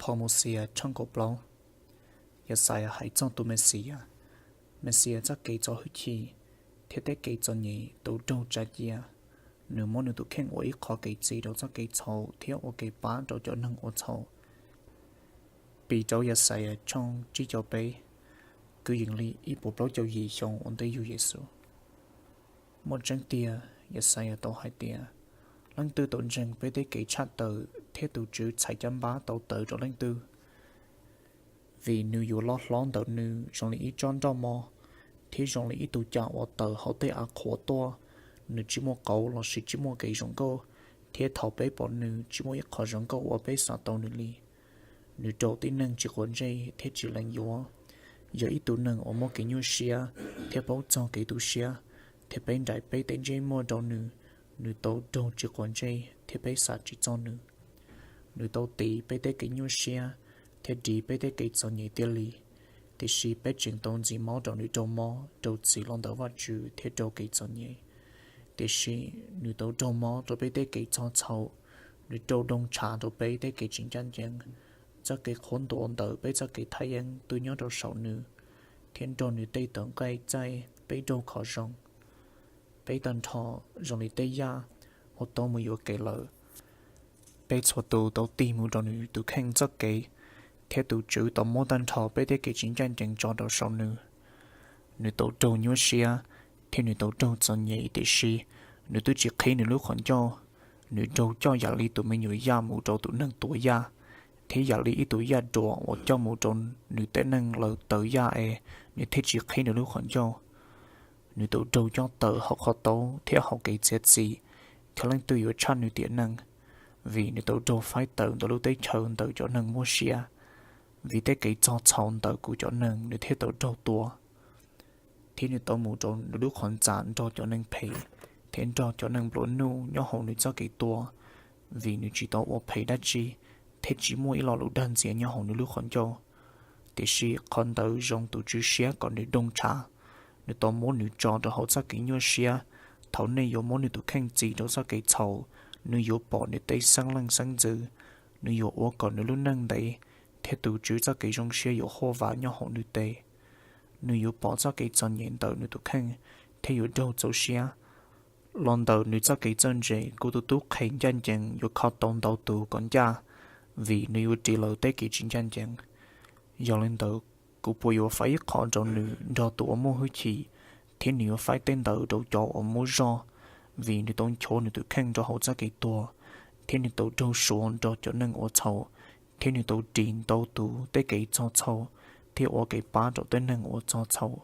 Qhov Mauxiyas tshooj kaum plaub. Yaxayas hais txog tus Mexiyas. Mexiyas txoj kev txo hwj chim thiab tej kev txom nyem tau raug tsa cia. Nws muab nws tus kheej ua ib qho kev txi rau txoj kev txhaum thiab ua kev pab rau cov neeg ua txhaum. Piv rau Yaxayas tshooj tsib caug peb, kwv yees li ib puas plaub caug yim xyoo ua ntej yug Yexus. Muaj tseeb tiag, Yaxayas tau hais tias, leej twg tau ntseeg peb tej kev tshaj tawm thiab tus Tswv txhais caj npab tau tawm rau leej twg? Vim nws yuav loj hlob ntawm nws zoo li ib tsob nroj mog, thiab zoo li ib tug cam uas tawm hauv tej av qhuav tuaj. Nws tsis muaj qauv lossis tsis muaj kev zoo nkauj, thiab thaum peb pom nws tsis muaj ib qho zoo nkauj uas peb xav tau nws li. Nws rau tib neeg tsis quav ntsej thiab tsis lees yuav, yog ib tug neeg uas muaj kev nyuaj siab thiab paub txog kev tu siab, thiab peb nraim peb tej ntsej muag rau nws. Nws tau raug tsis quav ntsej thiab peb xav tsis txog nws. Nws tau tiv peb tej kev nyuaj siab thiab ris peb tej kev txom nyem tiag li. Tiam sis peb tseem tau ntxiv mob rau nws raug mob, raug txim los ntawm Vajtswv thiab raug kev txom nyem. Tiam sis nws tau raug mob rau peb tej kev txog txhaum, nws raug dooj ntshav rau peb tej kev tsis ncaj ncees. Txoj kev qhuab ntuas ntawm peb txoj kev thaj yeeb twb nyob rau saum nws, thiab nrog nws tej tawv nqaij txaij peb raug kho zoo. Peb tag nrho zoo li tej yaj uas tau mus yuam kev lawm. Peb txhua tus tau tig mus rau nws tus kheej txoj kev, thiab tus Tswv tau muab tag nrho peb tej kev tsis ncaj ncees tso rau saum nws. Nws tau raug nyuaj siab thiab nws tau raug txom nyem, tiam sis nws twb tsis qhib nws lub qhov ncauj. Nws raug coj yam li tus me nyuam yaj mus rau tus neeg tuav yaj, thiab yam li ib tug yaj ruam uas coj mus rau nws tej neeg lawv taws yaj es nws thiaj tsis qhib nws lub qhov ncauj. Nws tau raug coj tawm hauv qhov taub thiab hauv kev txiav txim, thiab leej twg yuav tshaj nws tiam neej? Vim nws tau raug faib tawm ntawm lub teb chaws ntawm cov neeg muaj sia. Vim tej kev txog txhaum ntawm kuv cov neeg nws thiaj tau raug tua, thiab nws tau mus rau nws lub qhov ntxa nrog cov neeg phem thiab nrog cov neeg nplua nuj nyob hauv nws txoj kev tua. Vim nws tsis tau ua phem dab tsi, thiab tsis muaj ib lo lus dag ntxias nyob hauv nws lub qhov ncauj. Tiam sis qhov ntawd zoo tus Tswv siab kom nws dooj ntshav. Nws tau muab nws tso rau hauv txoj kev nyuaj siab. Thaum nej yuav muab nws tus kheej txi rau txoj kev txhaum, nws yuav pom nws tej xeeb leej xeeb ntxwv. Nws yuav ua kom nws lub neej ntev, thiab tus Tswv txoj kev zoo siab yuav huaj vam nyob hauv nws tes. Nws yuav pom txoj kev txom nyem ntawm nws tus kheej thiab yuav raug txaus siab. Los ntawm nws txoj kev txawj ntse, kuv tus tub qhe ncaj ncees yuav kho tau ntau tus kom ncaj, vim nws yuav ris lawv tej kev tsis ncaj ncees. Yog li ntawd, kuv puas yuav faib ib qho rau nws nrog tus uas muaj hwj chim, thiab nws yuav faib tej ntawd rau cov uas muaj zog? Vim nws tau nchuav nws tus kheej rau hauv txoj kev tuag, thiab nws tau raug suav nrog cov neeg ua txhaum, thiab nws tau ris ntau tus tej kev txog txhaum thiab ua kev pab rau tej neeg uas txog txhaum.